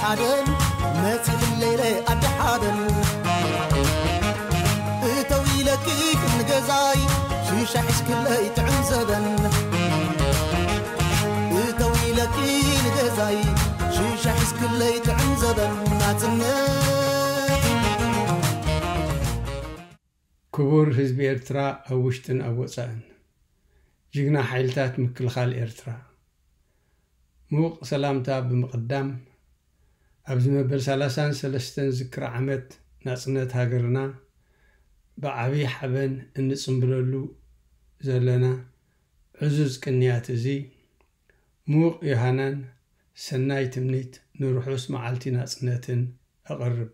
ሓደን መጺ ክለይለ ኣደ ሓደን እተው ኢለኪ ንገዛይ ሽሻ ሒዝክለይ ጥዕም ዘበን እተው ኢለኪ ንገዛይ ሽሻ ሒዝክለይ ጥዕም ዘበን ናጽነት ክቡር ህዝቢ ኤርትራ ኣብ ውሽጥን ኣብ ወጻእን፣ ጅግና ሓይልታት ምክልኻል ኤርትራ፣ ምዉቕ ሰላምታ ብምቕዳም፣ ኣብዚ መበል ሰላሳን ሰለስተን ዝክሪ ዓመት ናጽነት ሃገርና ብዓቢ ሓበን እንጽምብለሉ ዘለና ዕዙዝ ቅንያት እዚ፣ ምዉቕ ዮሃናን ሰናይ ትምኒት ንርሑስ መዓልቲ ናጽነትን እቕርብ።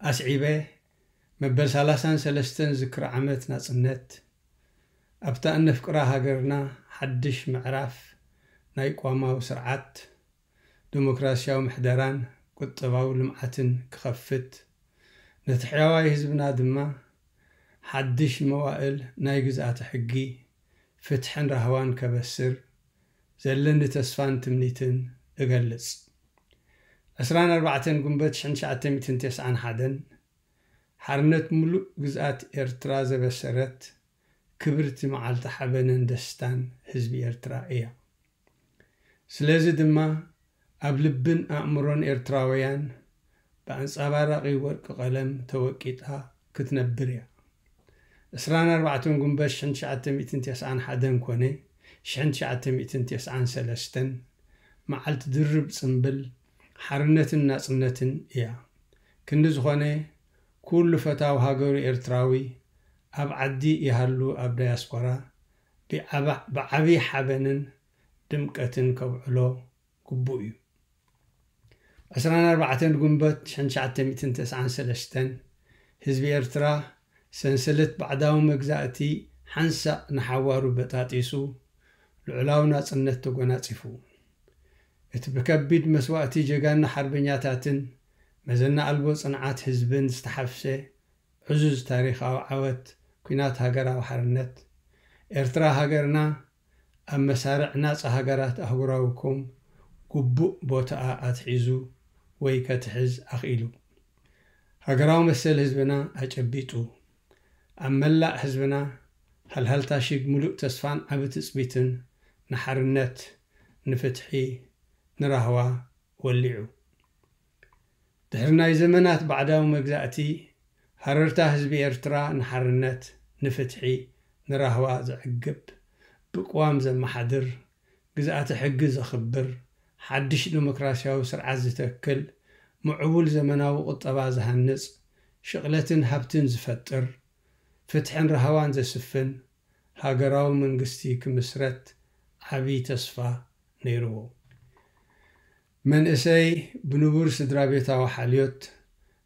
ኣስዒበ፣ መበል ሰላሳን ሰለስተን ዝክሪ ዓመት ናጽነት፣ ኣብታ እነፍቅራ ሃገርና ሓድሽ ምዕራፍ ናይ ቋማዊ ስርዓት፣ ደሞክራስያዊ ምሕደራን ቁጠባዊ ልምዓትን ክኸፍት፣ ነቲ ሕያዋይ ህዝብና ድማ ሓድሽ መዋእል ናይ ግዝኣተ ሕጊ፣ ፍትሕን ራህዋን ከበስር ዘለኒ ተስፋን ትምኒትን እገልጽ። ዕስራን ኣርባዕተን ጉንበት ሽሕን ትሽዓተ ሚእትን ተስዓን ሓደን፣ ሓርነት ምሉእ ግዝኣት ኤርትራ ዘበሰረት ክብርቲ መዓልቲ ሓበንን ደስታን ህዝቢ ኤርትራ እያ። ስለዚ ድማ ኣብ ልብን ኣእምሮን ኤርትራውያን ብኣንጻባራቒ ወርቂ ቀለም ተወቂጣ ክትነብር እያ። ዕስራን ኣርባዕተን ጉንበት ሽሕን ትሽዓተ ሚእትን ተስዓን ሓደን ኮነ ሽሕን ትሽዓተ ሚእትን ተስዓን ሰለስተን መዓልቲ ድርብ ጽምብል ሓርነትን ናጽነትን እያ። ክንዲ ዝኾነ ኩሉ ፈታው ሃገሩ ኤርትራዊ ኣብ ዓዲ ይሃሉ ኣብ ዳያስፖራ ብዓባ- ብዓቢ ሓበንን ድምቀትን ከብዕሎ ግቡእ እዩ። ዕስራን ኣርባዕተን ጉንበት ሽሕን ትሽዓተ ሚእትን ተስዓን ሰለስተን ህዝቢ ኤርትራ ሰንሰለት ባዕዳዊ መግዛእቲ ሓንሳእ ንሓዋሩ በጣጢሱ ልዑላዊ ናጽነት ተጎናጺፉ። እቲ ብከቢድ መስዋእቲ ጀጋኑ ሓርበኛታትን መዘና ኣልቦ ጽንዓት ህዝብን ዝተሓፍሰ ዕዙዝ ታሪኻዊ ዓወት ኲናት ሃገራዊ ሓርነት፣ ኤርትራ ሃገርና ኣብ መሳርዕ ናጻ ሃገራት ኣህጉራዊ ኮም ግቡእ ቦታኣ ኣትሒዙ ወይ ከትሕዝ ኣኽኢሉ። ሃገራዊ መሰል ህዝብና ኣጨቢጡ። ኣብ መላእ ህዝብና ሃልሃልታ ሽግ ምሉእ ተስፋን ዓቢ ትጽቢትን ንሓርነት፣ ንፍትሒ፣ ንራህዋ ወሊዑ። ድሕሪ ናይ ዘመናት ባዕዳዊ መግዛእቲ፣ ሃረርታ ህዝቢ ኤርትራ ንሓርነት፣ ንፍትሒ፣ ንራህዋ ዘዕግብ፣ ብቅዋም ዘመሓድር፣ ግዝኣተ ሕጊ ዘኽብር፣ ሓድሽ ደሞክራስያዊ ስርዓት ዝተክል፣ ምዕቡል ዘመናዊ ቁጠባ ዝሃንጽ፣ ሽቕለትን ሃብትን ዝፈጥር፣ ፍትሕን ራህዋን ዘስፍን ሃገራዊ መንግስቲ ክምስረት ዓቢ ተስፋ ነይርዎ። መንእሰይ ብንቡር ስድራ ቤታዊ ሓልዮት፣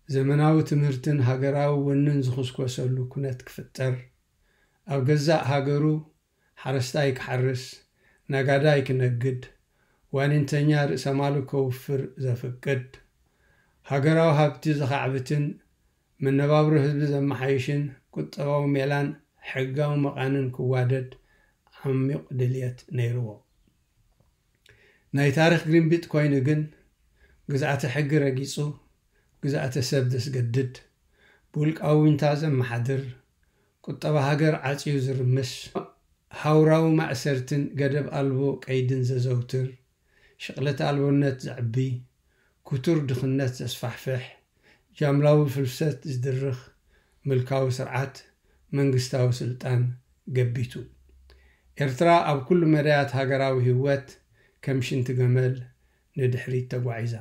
ዘመናዊ ትምህርትን ሃገራዊ ወንን ዝኹስኮሰሉ ኩነት ክፍጠር፣ ኣብ ገዛእ ሃገሩ ሓረስታይ ክሓርስ፣ ነጋዳይ ክነግድ፣ ዋኒንተኛ ርእሰ ማሉ ከውፍር ዘፍቅድ፣ ሃገራዊ ሃብቲ ዘኻዕብትን መነባብሮ ህዝቢ ዘመሓይሽን ቁጠባዊ ሜላን ሕጋዊ መቓንን ክዋደድ ዓሚቕ ድልየት ነይርዎ። ናይ ታሪኽ ግርንቢጥ ኮይኑ ግን፣ ግዝኣተ ሕጊ ረጊጹ፣ ግዝኣተ ሰብ ዘስገድድ፣ ብውልቃዊ ዊንታ ዘመሓድር፣ ቁጠባ ሃገር ዓጽዩ ዝርምስ፣ ሃውራዊ ማእሰርትን ገደብ ኣልቦ ቀይድን ዘዘውትር፣ ሽቕለት ኣልቦነት ዘዕቢ፣ ክቱር ድኽነት ዘስፋሕፍሕ፣ ጃምላዊ ፍልሰት ዝድርኽ ምልካዊ ስርዓት መንግስታዊ ስልጣን ገቢቱ። ኤርትራ ኣብ ኩሉ መዳያት ሃገራዊ ህይወት ከም ሽንቲ ገመል ንድሕሪት ተጓዒዛ።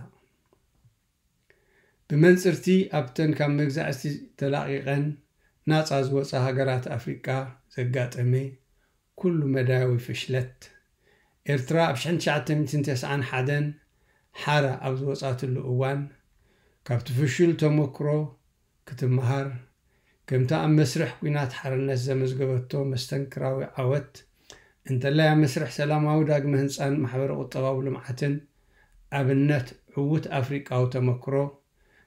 ብመንጽርቲ ኣብተን ካብ መግዛእቲ ተላቒቐን ናጻ ዝወጻ ሃገራት ኣፍሪቃ ዘጋጠመ ኩሉ መዳያዊ ፍሽለት፣ ኤርትራ ኣብ ሽሕን ትሽዓተ ሚእትን ተስዓን ሓደን ሓራ ኣብ ዝወጻትሉ እዋን፣ ካብቲ ፍሹል ተመክሮ ክትመሃር፣ ከምቲ ኣብ መስርሕ ኲናት ሓርነት ዘመዝገበቶ መስተንክራዊ ዓወት፣ እንተላይ ኣብ መስርሕ ሰላማዊ ዳግመ ህንጻን ማሕበረ ቁጠባዊ ልምዓትን ኣብነት ዕዉት ኣፍሪቃዊ ተመክሮ፣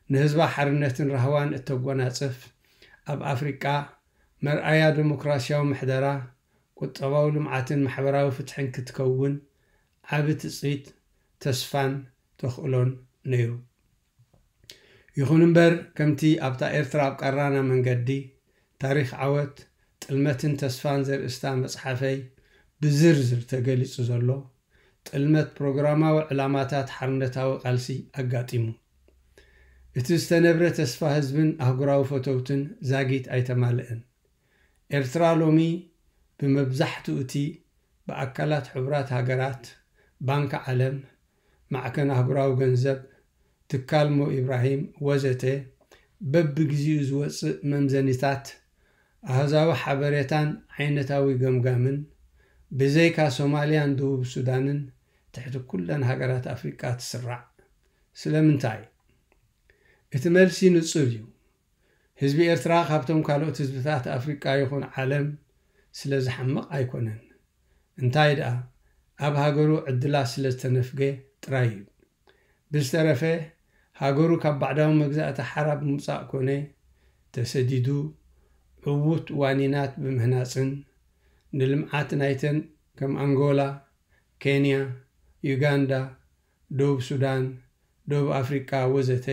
ንህዝባ ሓርነትን ራህዋን እተጎናጽፍ፣ ኣብ ኣፍሪቃ መርኣያ ደሞክራስያዊ ምሕደራ፣ ቁጠባዊ ልምዓትን ማሕበራዊ ፍትሕን ክትከውን ዓቢ ትጽቢት፣ ተስፋን ተኽእሎን ነይሩ። ይኹን እምበር፣ ከምቲ ኣብታ ኤርትራ ኣብ ቀራና መንገዲ፣ ታሪኽ ዓወት፣ ጥልመትን ተስፋን ዘርእስታ መጽሓፈይ ብዝርዝር ተገሊጹ ዘሎ፣ ጥልመት ፕሮግራማዊ ዕላማታት ሓርነታዊ ቃልሲ ኣጋጢሙ። እቲ ዝተነብረ ተስፋ ህዝብን ኣህጉራዊ ፈተውትን ዛጊት ኣይተማልእን። ኤርትራ ሎሚ ብመብዛሕትኡ እቲ ብኣካላት ሕቡራት ሃገራት፣ ባንክ ዓለም፣ ማዕከን ኣህጉራዊ ገንዘብ፣ ትካል ሞ ኢብራሂም ወዘተ በብግዚኡ ዝወጽእ መምዘኒታት፣ ኣሃዛዊ ሓበሬታን ዓይነታዊ ገምጋምን ብዘይካ ሶማልያን ደቡብ ሱዳንን ትሕቲ ኩለን ሃገራት ኣፍሪቃ ትስራዕ። ስለምንታይ? እቲ መልሲ ንጹር እዩ። ህዝቢ ኤርትራ ካብቶም ካልኦት ህዝብታት ኣፍሪቃ ይኹን ዓለም ስለ ዝሓምቕ ኣይኮነን። እንታይ ደኣ፣ ኣብ ሃገሩ ዕድላት ስለ ዝተነፍገ ጥራይ እዩ። ብዝተረፈ፣ ሃገሩ ካብ ባዕዳዊ መግዛእቲ ሓራ ብምውጻእ ኮነ ተሰዲዱ ዕዉት ዋኒናት ብምህናጽን ንልምዓት ናይተን ከም ኣንጎላ፣ ኬንያ፣ ዩጋንዳ፣ ደቡብ ሱዳን፣ ደቡብ ኣፍሪቃ ወዘተ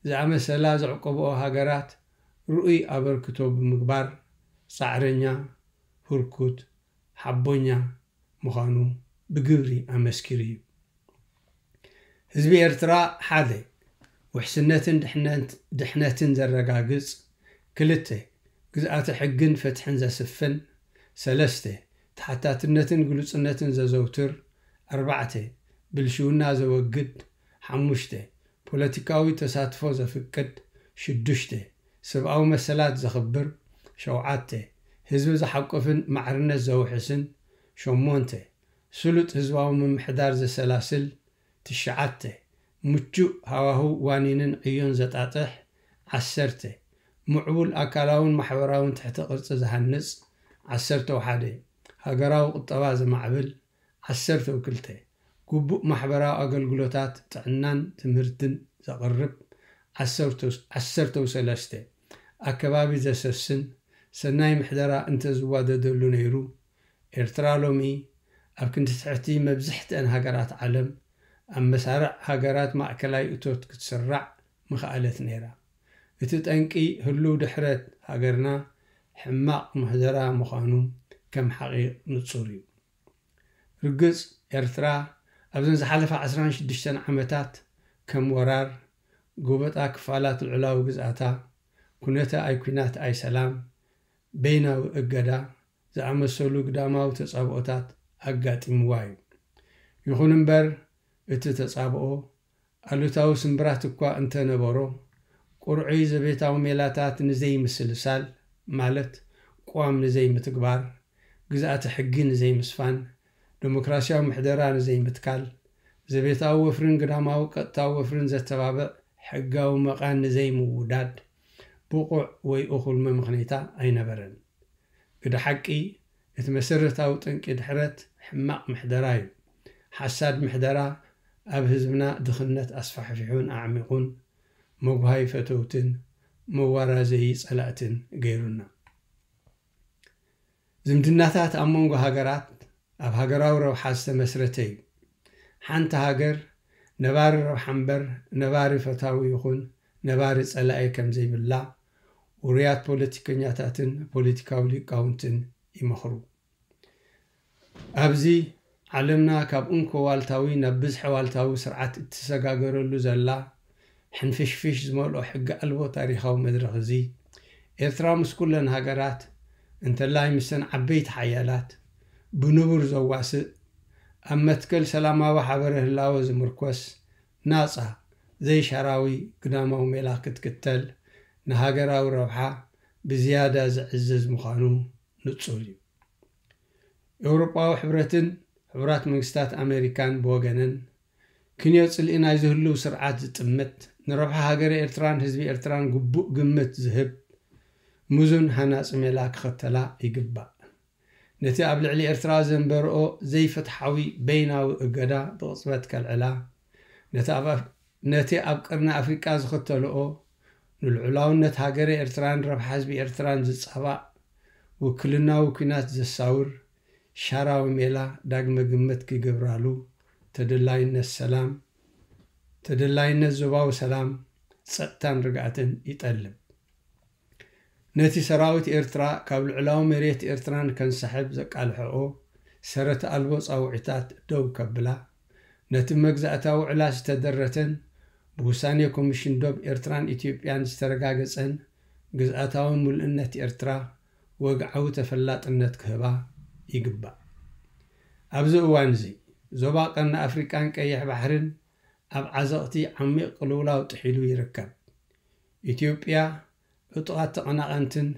ዝኣመሰላ ዘዕቆብኦ ሃገራት ርኡይ ኣበርክቶ ብምግባር ጻዕረኛ፣ ህርኩት፣ ሓቦኛ ምዃኑ ብግብሪ ኣመስኪሩ እዩ። ህዝቢ ኤርትራ ሓደ፣ ውሕስነትን ድሕነት-፣ ድሕነትን ዘረጋግጽ፣ ክልተ፣ ግዝኣተ ሕግን ፍትሕን ዘስፍን፣ ሰለስተ፣ ተሓታትነትን ግሉጽነትን ዘዘውትር፣ ኣርባዕተ፣ ብልሽውና ዘወግድ፣ ሓሙሽተ፣ ፖለቲካዊ ተሳትፎ ዘፍቅድ፣ ሽዱሽተ፣ ሰብኣዊ መሰላት ዘኽብር፣ ሸውዓተ፣ ህዝቢ ዝሓቁፍን ማዕርነት ዘውሕስን፣ ሸሞንተ፣ ስሉጥ ህዝባዊ ምምሕዳር ዘሰላስል፣ ትሽዓተ፣ ምቹእ ሃዋህው ዋኒንን ዕዮን ዘጣጥሕ፣ ዓሰርተ፣ ምዕቡል ኣካላውን ማሕበራውን ትሕተ ቅርጺ ዝሃንጽ፣ ዓሰርተ ሓደ፣ ሃገራዊ ቁጠባ ዘማዕብል፣ ዓሰርተ ክልተ፣ ግቡእ ማሕበራዊ ኣገልግሎታት ጥዕናን ትምህርትን ዘቕርብ፣ ዓሰርተ፣ ዓሰርተ ሰለስተ፣ ኣከባቢ ዘሰስን ሰናይ ምሕደራ እንተዝዋደደሉ ነይሩ፣ ኤርትራ ሎሚ ኣብ ክንዲ ትሕቲ መብዝሕትአን ሃገራት ዓለም ኣብ መሳርዕ ሃገራት ማእከላይ እቶት ክትስራዕ ምኽኣለት ነይራ። እቲ ጠንቂ ህሉው ድሕረት ሃገርና ሕማቕ ምሕደራ ምዃኑ ከም ሓቒ ንጹር እዩ። ርግጽ፣ ኤርትራ ኣብዘን ዝሓለፋ ዓሰርተ ሽዱሽተ ዓመታት ከም ወራር፣ ጎበጣ ክፋላት ልዑላዊ ግዝኣታ፣ ኩነተ ኣይ ኲናት ኣይ ሰላም፣ በይናዊ እገዳ ዝኣመሰሉ ግዳማዊ ተጻብኦታት ኣጋጢምዋ እዩ። ይኹን እምበር፣ እቲ ተጻብኦ ኣሉታዊ ስምብራት እኳ እንተነበሮ፣ ቁርዑይ ዘቤታዊ ሜላታት ንዘይምስልሳል፣ ማለት ቅዋም ንዘይምትግባር፣ ግዝኣተ ሕጊ ንዘይምስፋን፣ ደሞክራስያዊ ምሕደራ ንዘይምትካል፣ ዘቤታዊ ወፍርን ግዳማዊ ቀጥታዊ ወፍርን ዘተባብዕ ሕጋዊ መቓን ንዘይምውዳድ፣ ብቑዕ ወይ እኹል መምኽኔታ ኣይነበረን። ግደ ሓቂ፣ እቲ መሰረታዊ ጠንቂ ድሕረት ሕማቕ ምሕደራ እዩ። ሓሳድ ምሕደራ ኣብ ህዝብና ድኽነት ኣስፋሕፊሑን ኣዕሚቑን፣ መጉሃይ ፈተውትን መዋራዘዪ ጸላእትን ገይሩና። ዝምድናታት ኣብ መንጎ ሃገራት ኣብ ሃገራዊ ረብሓ ዝተመስረተ እዩ። ሓንቲ ሃገር ነባሪ ረብሓ እምበር ነባሪ ፈታዊ ይኹን ነባሪ ጸላኢ ከም ዘይብላ ውሩያት ፖለቲከኛታትን ፖለቲካዊ ሊቃውንትን ይመኽሩ። ኣብዚ ዓለምና ካብ እንኮ ዋልታዊ ናብ ብዝሒ ዋልታዊ ስርዓት እትሰጋገረሉ ዘላ ሕንፍሽፍሽ ዝመልኦ ሕጊ ኣልቦ ታሪኻዊ መድረኽ እዚ፣ ኤርትራ ምስ ኩለን ሃገራት፣ እንተላይ ምስተን ዓበይቲ ሓያላት፣ ብንቡር ዘዋስእ፣ ኣብ መትከል ሰላማዊ ሓበረ ህላወ ዝምርኮስ፣ ናጻ፣ ዘይሻራዊ ግዳማዊ ሜላ ክትክተል፣ ንሃገራዊ ረብሓ ብዝያዳ ዝዕዝዝ ምዃኑ ንጹር እዩ። ኤውሮጳዊ ሕብረትን ሕቡራት መንግስታት ኣሜሪካን ብወገነን፣ ክንዮ ጽልኢ ናይዚ ህሉው ስርዓት ዝጥምት፣ ንረብሓ ሃገረ ኤርትራን ህዝቢ ኤርትራን ግቡእ ግምት ዝህብ፣ ምዙን ሃናጺ ሜላ ክኸተላ ይግባእ። ነቲ ኣብ ልዕሊ ኤርትራ ዘንበርኦ ዘይፍትሓዊ በይናዊ እገዳ ብቕጽበት ከልዕላ፣ ነቲ ኣብ ኣፍ-፣ ነቲ ኣብ ቀርኒ ኣፍሪቃ ዝኸተልኦ ንልዑላውነት ሃገረ ኤርትራን ረብሓ ህዝቢ ኤርትራን ዝጻባእ ውክልናዊ ኲናት ዘሳውር ሻራዊ ሜላ ዳግመ ግምት ክገብራሉ ተደላይነት ሰላም ተደላይነት ዞባዊ ሰላም፣ ጸጥታን ርግኣትን ይጠልብ። ነቲ ሰራዊት ኤርትራ ካብ ልዕላዊ መሬት ኤርትራን ከንሳሕብ ዘቃልሐኦ ሰረት ኣልቦ ጻውዒታት ደው ከብላ፣ ነቲ መግዛእታዊ ዕላ ዝተደረተን ብውሳኔ ኮሚሽን ዶብ ኤርትራን ኢትዮጵያን ዝተረጋገጸን ግዝኣታዊ ምሉእነት ኤርትራ ወግዓዊ ተፈላጥነት ክህባ ይግባእ። ኣብዚ እዋን እዚ ዞባ ቀርኒ ኣፍሪቃን ቀይሕ ባሕርን ኣብ ዓዘቕቲ ዓሚቕ ቅልውላው ጥሒሉ ይርከብ። ኢትዮጵያ ዕጡቓት ተቐናቐንትን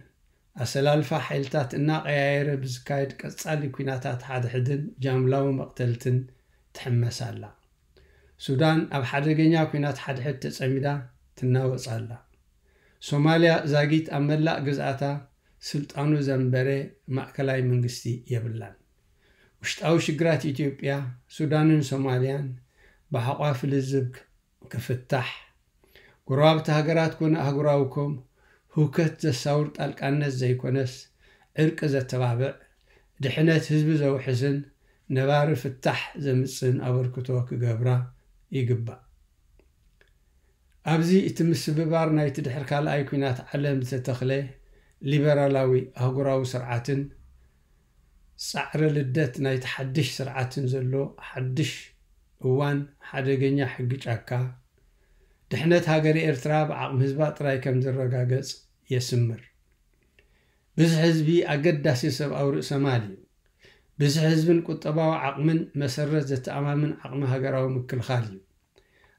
ኣሰላልፋ ሓይልታት እናቐያየረ ብዝካየድ ቀጻሊ ኲናታት ሓድሕድን ጃምላዊ መቕተልትን ትሕመስ ኣላ። ሱዳን ኣብ ሓደገኛ ኲናት ሓድሕድ ተጸሚዳ ትናወጽ ኣላ። ሶማልያ ዛጊት ኣብ መላእ ግዝኣታ ስልጣኑ ዘንበረ ማእከላይ መንግስቲ የብላን። ውሽጣዊ ሽግራት ኢትዮጵያ፣ ሱዳንን ሶማልያን ብሓቋፊ ልዝብ ክፍታሕ፣ ጎረባብቲ ሃገራት ኮነ ኣህጉራዊ ኮም ህውከት ዘሳውር ጣልቃነት ዘይኮነስ፣ ዕርቂ ዘተባብዕ፣ ድሕነት ህዝቢ ዘውሕስን ነባሪ ፍታሕ ዘምጽእን ኣበርክቶ ክገብራ ይግባእ። ኣብዚ እቲ ምስብባር ናይቲ ድሕሪ ካልኣይ ኲናት ዓለም ዝተተኽለ ሊበራላዊ ኣህጉራዊ ስርዓትን ጻዕረ ልደት ናይቲ ሓድሽ ስርዓትን ዘሎ ሓድሽ እዋን ሓደገኛ ሕጊ ጫካ፣ ድሕነት ሃገረ ኤርትራ ብዓቕሚ ህዝባ ጥራይ ከም ዝረጋገጽ የስምር። ብዝሒ ህዝቢ ኣገዳሲ ሰብኣዊ ርእሰ ማል እዩ። ብዝሒ ህዝብን ቁጠባዊ ዓቕምን መሰረት ዘተኣማምን ዓቕሚ ሃገራዊ ምክልኻል እዩ።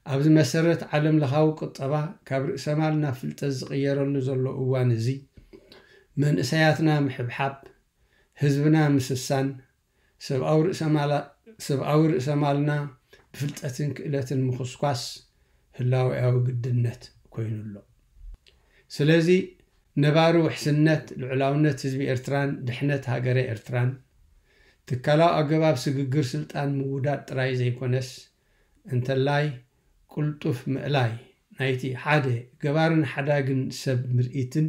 ኣብዚ መሰረት ዓለም ለኻዊ ቁጠባ ካብ ርእሰ ማል ናብ ፍልጠት ዝቕየረሉ ዘሎ እዋን እዚ፣ መንእሰያትና ምሕብሓብ፣ ህዝብና ምስሳን፣ ሰብኣዊ ርእሰ ማላ-፣ ሰብኣዊ ርእሰ ማልና ብፍልጠትን ክእለትን ምኹስኳስ ህላዌያዊ ግድነት ኮይኑ ኣሎ። ስለዚ ነባሪ ውሕስነት፣ ልዑላውነት ህዝቢ ኤርትራን ድሕነት ሃገረ ኤርትራን ትካላዊ ኣገባብ ስግግር ስልጣን ምውዳድ ጥራይ ዘይኮነስ፣ እንተላይ ቅልጡፍ ምእላይ ናይቲ ሓደ ገባርን ሓዳግን ሰብ ምርኢትን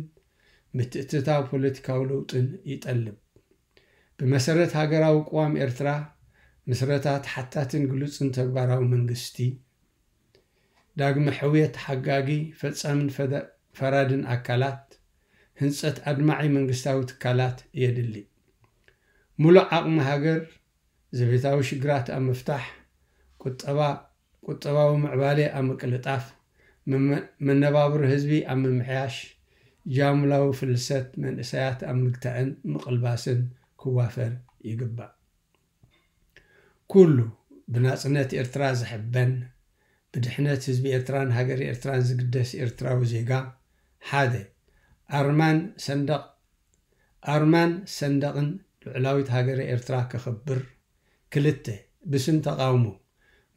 ምትእትታው ፖለቲካዊ ለውጥን ይጠልብ። ብመሰረት ሃገራዊ ቅዋም ኤርትራ፣ ምስረታ ተሓታትን ግሉጽን ተግባራዊ መንግስቲ፣ ዳግመ ሕውየት ሓጋጊ፣ ፈጻምን ፈዳ-፣ ፈራድን ኣካላት፣ ህንጸት ኣድማዒ መንግስታዊ ትካላት የድሊ። ምሉእ ዓቕሚ ሃገር ዘቤታዊ ሽግራት ኣብ ምፍታሕ፣ ቁጠባ፣ ቁጠባዊ ምዕባሌ ኣብ ምቅልጣፍ፣ መመ-፣ መነባብሮ ህዝቢ ኣብ ምምሕያሽ፣ ጃምላዊ ፍልሰት መንእሰያት ኣብ ምግታእን ምቕልባስን ክዋፈር ይግባእ። ኩሉ ብናጽነት ኤርትራ ዝሕበን፣ ብድሕነት ህዝቢ ኤርትራን ሃገረ ኤርትራን ዝግደስ ኤርትራዊ ዜጋ፣ ሓደ፣ ኣርማን ሰንደቕ፣ ኣርማን ሰንደቕን ልዑላዊት ሃገረ ኤርትራ ከኽብር፣ ክልተ፣ ብስም ተቓውሞ፣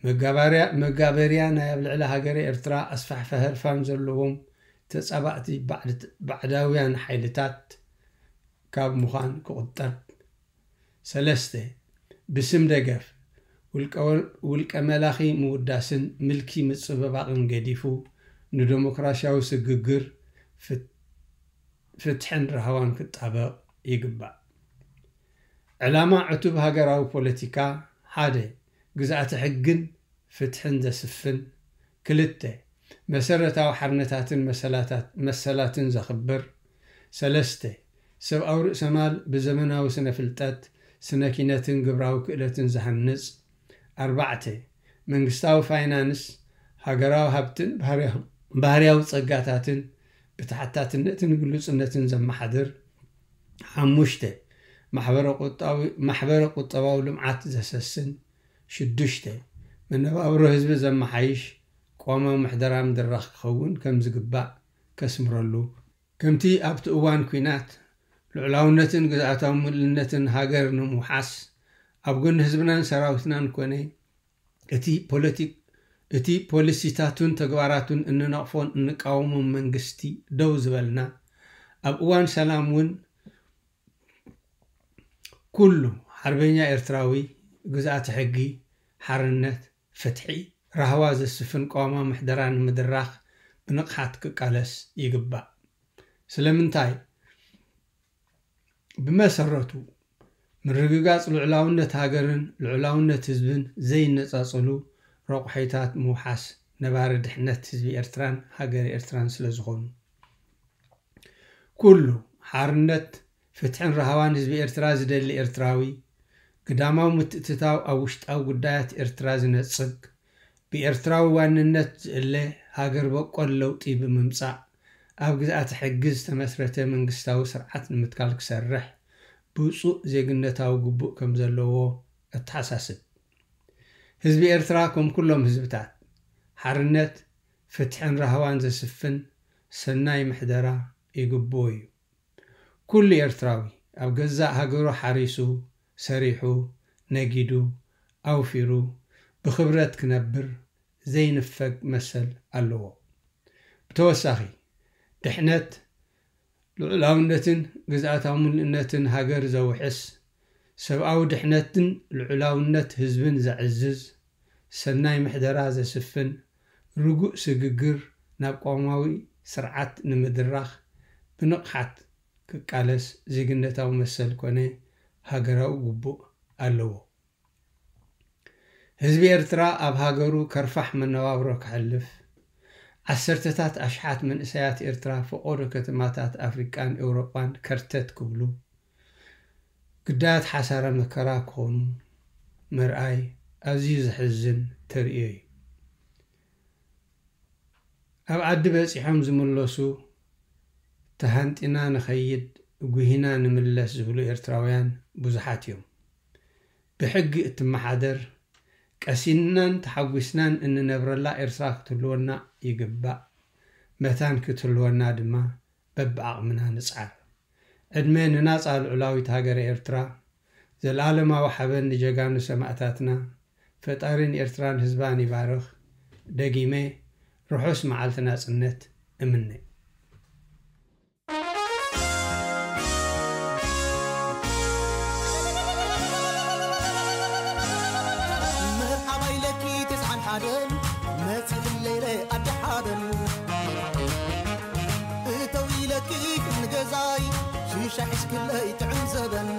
መጋባርያ-፣ መጋበርያ ናይ ኣብ ልዕሊ ሃገረ ኤርትራ ኣስፋሕፈ ህርፋን ዘለዎም ተጻባእቲ ባዕድ-፣ ባዕዳውያን ሓይልታት ካብ ምዃን ክቑጠብ፣ ሰለስተ፣ ብስም ደገፍ፣ ውልቀ-፣ ውልቀ መላኺ ምውዳስን ምልኪ ምጽብባቕን ገዲፉ፣ ንደሞክራስያዊ ስግግር፣ ፍት-፣ ፍትሕን ራህዋን ክጣበቕ ይግባእ። ዕላማ ዕቱብ ሃገራዊ ፖለቲካ፣ ሓደ፣ ግዝኣተ ሕግን ፍትሕን ዘስፍን፣ ክልተ፣ መሰረታዊ ሓርነታትን መሰላታት-፣ መሰላትን ዘኽብር፣ ሰለስተ፣ ሰብኣዊ ርእሰ ማል ብዘመናዊ ስነ ፍልጠት፣ ስነ ኪነትን ግብራዊ ክእለትን ዝሃንጽ፣ ኣርባዕተ፣ መንግስታዊ ፋይናንስ፣ ሃገራዊ ሃብትን ባህርያ-፣ ባህርያዊ ጸጋታትን ብተሓታትነትን ግሉጽነትን ዘመሓድር፣ ሓሙሽተ፣ ማሕበረ ቁጣዊ-፣ ማሕበረ ቁጠባዊ ልምዓት ዘሰስን፣ ሽዱሽተ፣ መነባብሮ ህዝቢ ዘመሓይሽ ቅዋማዊ ምሕደራ ምድራኽ ክኸውን ከም ዝግባእ ከስምረሉ፣ ከምቲ ኣብቲ እዋን ኲናት ልዑላውነትን ግዝኣታዊ ምሉእነትን ሃገር ንምውሓስ ኣብ ጎኒ ህዝብናን ሰራዊትናን ኮነ እቲ ፖለቲ-፣ እቲ ፖሊሲታቱን ተግባራቱን እንነቕፎን እንቃወሞን መንግስቲ ደው ዝበልና፣ ኣብ እዋን ሰላም እውን ኩሉ ሓርበኛ ኤርትራዊ ግዝኣተ ሕጊ፣ ሓርነት፣ ፍትሒ፣ ራህዋ ዘስፍን ቅዋማዊ ምሕደራ ንምድራኽ ብንቕሓት ክቃለስ ይግባእ። ስለምንታይ? ብመሰረቱ፣ ምርግጋጽ ልዑላውነት ሃገርን ልዑላውነት ህዝብን ዘይነጻጸሉ ረቑሒታት ምውሓስ ነባሪ ድሕነት ህዝቢ ኤርትራን ሃገረ ኤርትራን ስለ ዝኾኑ። ኩሉ ሓርነት፣ ፍትሕን ራህዋን ህዝቢ ኤርትራ ዝደሊ ኤርትራዊ፣ ግዳማዊ ምትእትታው ኣብ ውሽጣዊ ጉዳያት ኤርትራ ዝነጽግ፣ ብኤርትራዊ ዋንነት ዝእለ ሃገር በቆል ለውጢ ብምምጻእ፣ ኣብ ግዝኣተ ሕጊ ዝተመስረተ መንግስታዊ ስርዓት ንምትካል ክሰርሕ ብጹእ ዜግነታዊ ግቡእ ከም ዘለዎ ኣተሓሳስብ። ህዝቢ ኤርትራ ከም ኩሎም ህዝብታት ሓርነት፣ ፍትሕን ራህዋን ዘስፍን ሰናይ ምሕደራ ይግብኦ እዩ። ኩሉ ኤርትራዊ ኣብ ገዛእ ሃገሩ ሓሪሱ፣ ሰሪሑ፣ ነጊዱ፣ ኣውፊሩ ብኽብረት ክነብር ዘይንፈግ መሰል ኣለዎ። ብተወሳኺ ድሕነት፣ ልዑላውነትን ግዝኣታዊ ምሉእነትን ሃገር ዘውሕስ፣ ሰብኣዊ ድሕነትን ልዑላውነት ህዝብን ዘዕዝዝ፣ ሰናይ ምሕደራ ዘስፍን ርጉእ ስግግር ናብ ቀዋማዊ ስርዓት ንምድራኽ ብንቕሓት ክቃለስ ዜግነታዊ መሰል ኮነ ሃገራዊ ግቡእ ኣለዎ። ህዝቢ ኤርትራ ኣብ ሃገሩ ከርፋሕ መነባብሮ ከሕልፍ፣ ዓሰርተታት ኣሽሓት መንእሰያት ኤርትራ ፈቖዶ ከተማታት ኣፍሪቃን ኤውሮጳን ከርተት ክብሉ፣ ግዳያት ሓሳረ መከራ ክኾኑ ምርኣይ ኣዝዩ ዘሕዝን ተርእዮ እዩ። ኣብ ዓዲ በጺሖም ዝምለሱ፣ ተሃንጢና ንኸይድ፣ ጉሂና ንምለስ ዝብሉ ኤርትራውያን ብዙሓት እዮም። ብሕጊ እትመሓደር፣ ቀሲንናን ተሓጒስናን እንነብረላ ኤርትራ ክትህልወና ይግባእ። መታን ክትህልወና ድማ በብዓቕምና ንጽዓር። ዕድመ ንናጻ ልዑላዊት ሃገረ ኤርትራ። ዘልኣለማዊ ሓበን ንጀጋኑ ሰማእታትና። ፈጣሪ ንኤርትራን ህዝባን ይባርኽ። ደጊመ ርሑስ መዓልቲ ናጽነት እምነ። መርሓባ ኢለኪ ተስዓን ሓደን መጺ ክለይለ ኣዲ ሓደን እተው ኢለኪ ክንገዛይ ሽሻ ሒዝክለይ ጥዕም ዘበን